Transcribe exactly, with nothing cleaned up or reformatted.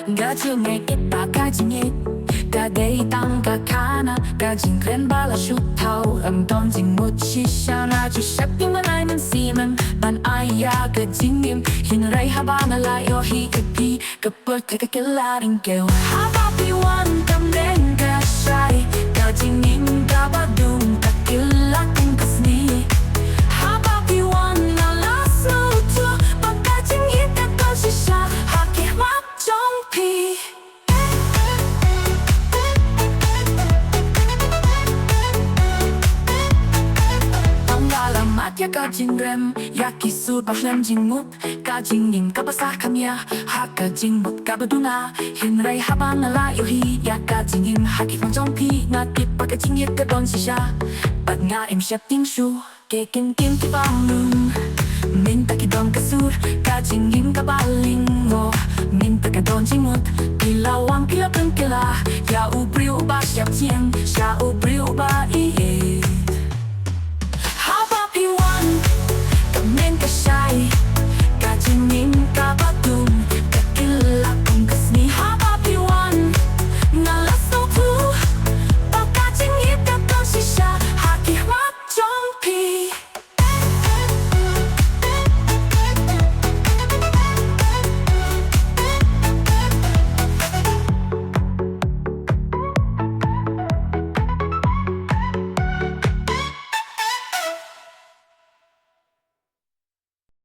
Nga ju ngeit ba ka jingngeit ka dei tang ka khana, ka jingkren ba la shu thaw, ym don jingmut shisha. Nga ju sheptieng ban ai mynsiem ban ai ïa ka jingim, hynrei haba nga la ïohi ka phi, ka pyrthei ka kylla ryngkew. Haba phi wan kam dei ka shai, ka jingim kaba dung ka kylla kum ka sngi. Haba phi wan nga la sngewthuh ba ka jingngeit ka don shisha ha ki khmat jong phi. Tang nga la mad ïa ka jingrem, ïa ki sur ba khlem jingmut, ka jingim kaba sah kham ïa ha ka jingmut kaba duna. Hynrei haba nga la ïohi ïa ka jingim ha ki khmat jong phi, nga tip ba ka jingngeit ka don shisha. Bad nga im sheptieng shuh, ka kyntien kaba mlung. Mynta ki don ka sur, ka jingim kaba lyngngoh. Mynta ka don jingmut, ki la wan ki la pynkylla ïa u briew uba sheptieng, sha u briew